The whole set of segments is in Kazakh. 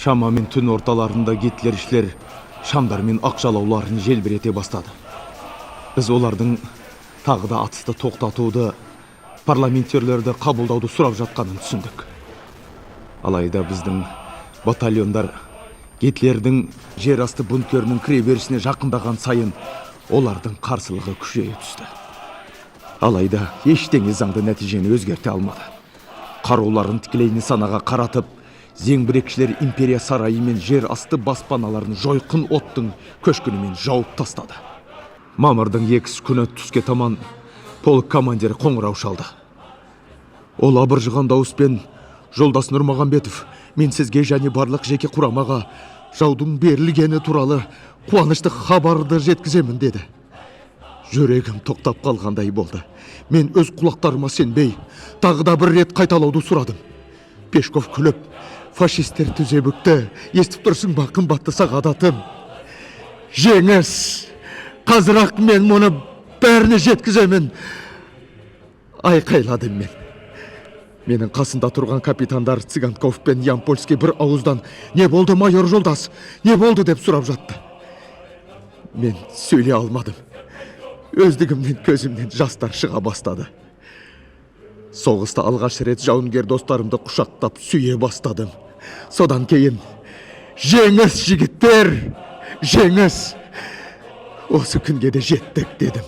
Шамамен түн орталарында гитлершілер шамдар мен ақ жалауларын желбірете бастады. Біз олардың тағы да атысты тоқтатуды, парламентерлерді қабылдауды сұрап жатқанын түсіндік. Алайда біздің батальондар Гитлердің жер асты бункерінің кіреберісіне жақындаған сайын олардың қарсылығы күшейе түсті. Алайда ештеңе заңды нәтижені өзгерте алмады. Қаруларын тікелей нысанаға қаратып, зеңбірекшілер империя сарайы мен жер асты баспаналарын жойқын оттың көшкінімен жауып тастады. Мамырдың 2 күні түске таман полк командирі қоңырау шалды. Ол абыржыған дауыспен: «Жолдас Нұрмағамбетов, мен сізге және барлық жеке құрамаға жаудың берілгені туралы қуанышты хабарды жеткіземін», – деді. Жүрегім тоқтап қалғандай болды. Мен өз құлақтарыма сенбей, тағы да бір рет қайталауды сұрадым. Пешков күліп: «Фашистер тізе бүкті, естіп тұрсың ба, қымбатты Сағадатым? Жеңіс! Қазір-ақ мен мұны бәріне жеткіземін!» – айқайладым мен. Менің қасында тұрған капитандар Цыганков пен Ямпольский бір ауыздан: «Не болды, майор жолдас, не болды?» – деп сұрап жатты. Мен сөйлей алмадым. Өздігімнен көзімнен жастар шыға бастады. Соғыста алғаш рет жауынгер достарымды құшақтап сүйе бастадым. Содан кейін: «Жеңіс, жігіттер, жеңіс! Осы күнге де жеттік», – дедім.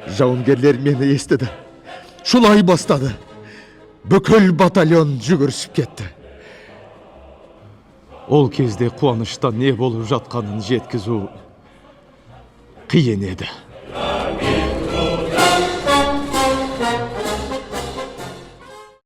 Жауынгерлер мені естіді, шулай бастады. Бүкіл батальон жүгірісіп кетті. Ол кезде қуаныштан не болып жатқанын жеткізу қиын еді.